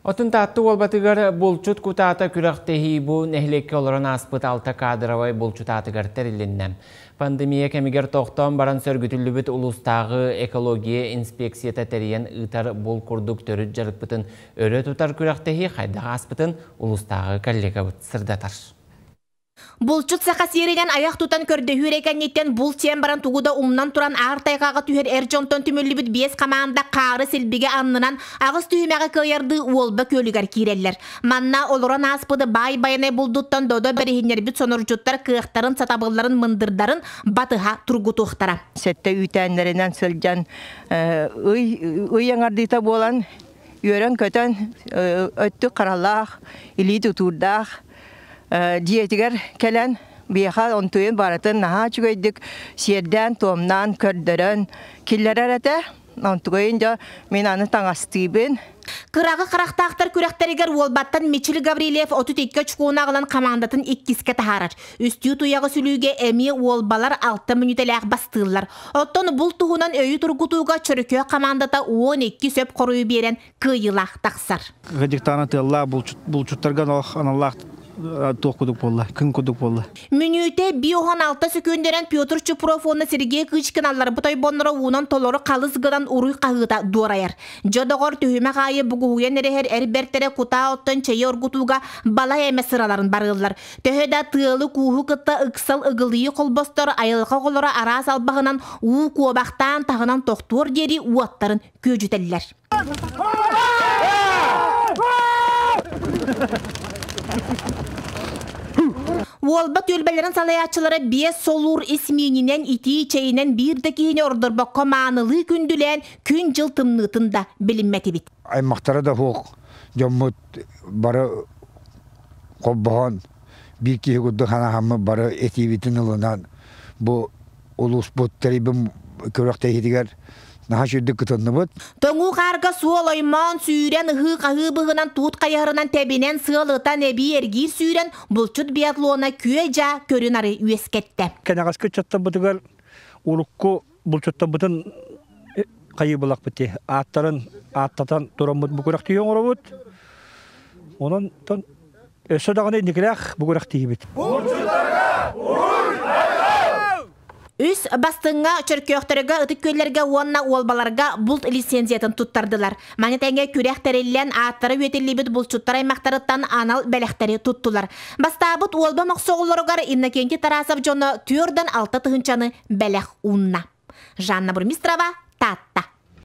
Отун Таатты Уолбатыгар булчут кутаата күрэхтэһии бу нэһилиэккэ олорон ааспыт алта кадровай булчут аатыгар тэрилиннэ. Пандемия кэмигэр тохтоон баран сөргүтүллүбүт улуустааҕы экология инспекцията тэрийэн ыытар бул курдук төрүт дьарыкпытын өрө тутар күрэхтэһии хайдах ааспытын улуустааҕы коллегабыт сырдатар. Булчут саха сиэринэн айах тутан көрдөһүү эрэ кэнниттэн булт сиэн баран тугу да умнан туран аар тайҕаҕа түһэр эр дьонтон түмүллүбүт биэс хамаанда хаары силбигэ аннынан аҕыс түһүмэҕи кыайардыы Уолба күөлүгэр киирэллэр. Манна олорон ааспыт баай байанай булдуттан додо бэриһиннэрбит сонордьуттар кыахтарын, сатабылларын, мындырдарын батыһа тургутуохтара. Сэттэ үүтээннэринэн сылдьан ый, ый аҥардыыта буолан үөрэн-көтөн өттүк харалаах, илии тутуурдаах дьиэтигэр кэлэн биэхэ онтуйун барытын наһаа үчүгэйдик сиэрдээн-туомнаан көрдөрөн киллэрэр этэ. Онтугайын дьэ мин аны таҥастыыбын. Кыраҕы харахтаахтар күрэхтэригэр Уолбаттан Мичил Гаврильев 32 очкону аҕалан хамаандатын иккискэ таһаарар. Үстүү туйаҕы сүлүүгэ эмиэ уолбалар алта мүнүүтэлээх бастыыллар. Оттон бул туһунан өйү тургутууга Чөркөөх хамаандата 12 сөп хоруйу биэрэн кыайыылаах тахсар. Кырдьыктаана тыаллаах булчуттарга аналлаах туох кудук буолла, күн кудук буолла. Мүнүүтэ 56 сөкүүндэрэн Петр Чупров уонна Сергей Кычкин алларбыт ойбонноро уунан толору халыс гынан уруй хаһыыта дуорайар. Дьо доҕор түһүмэх аайы бугуһуйан эрэһэр эр бэртэрэ кутаа оттон чэйи оргутууга балай эмэ сыраларын барыыллар. Төһө да тыалы-кууһу кытта ыксал ыгылыйы холбостор айылҕа оҕолоро араас албаһынан уу куобахтаан таһынан тохтуор диэри уоттарын күөдьүтэллэр. Уолба түөлбэлэрин салайааччылара биэс солуур ис миининэн, итии чэйинэн биир да киһини ордорбокко маанылыы күндүлээн күн-дьыл тымныытын да билиммэтибит. Аймахтара да суох дьоммут бары холбоһон биир киһи курдук санаһаммыт бары этиибитин ылынан бу улууспут тэрийбин күрэхтэһиитигэр наһаа үчүгдүк кытынныбыт. Тоҥуу хаарга суол оймоон сүүрэн, ыһыы-хаһыы быһынан туут хайыһарынан тэбинэн сыал ытан эбии эргиир сүүрэн, булчут биатлона күө-дьаа көрүн-ары үөскэттэ. Кэнэҕэски ыччаттарбытыгар урукку булчуттарбытын хайыы булахпыт дии. Ааттарын ааттатан тураммыт бу күрэхтиһии оҥоробут. Онон өссө даҕаны инникилээх бу күрэхтиһиибит. Үс бастыҥҥа Чөркөөхтөргө, Ытык Күөллэргэ уонна Уолбаларга булт лицензиятын туттардылар. Маны тэҥэ күрэх тэриллэн, ааттара үөтүллүбүт булчуттар аймахтарыттан анал бэлэхтэри туттулар. Бастаабыт Уолба мохсоҕоллоругар Иннокентий Тарасов дьоно 46 тыһыынчаны бэлэх уунна. Жанна Бурмистрова, Таатта.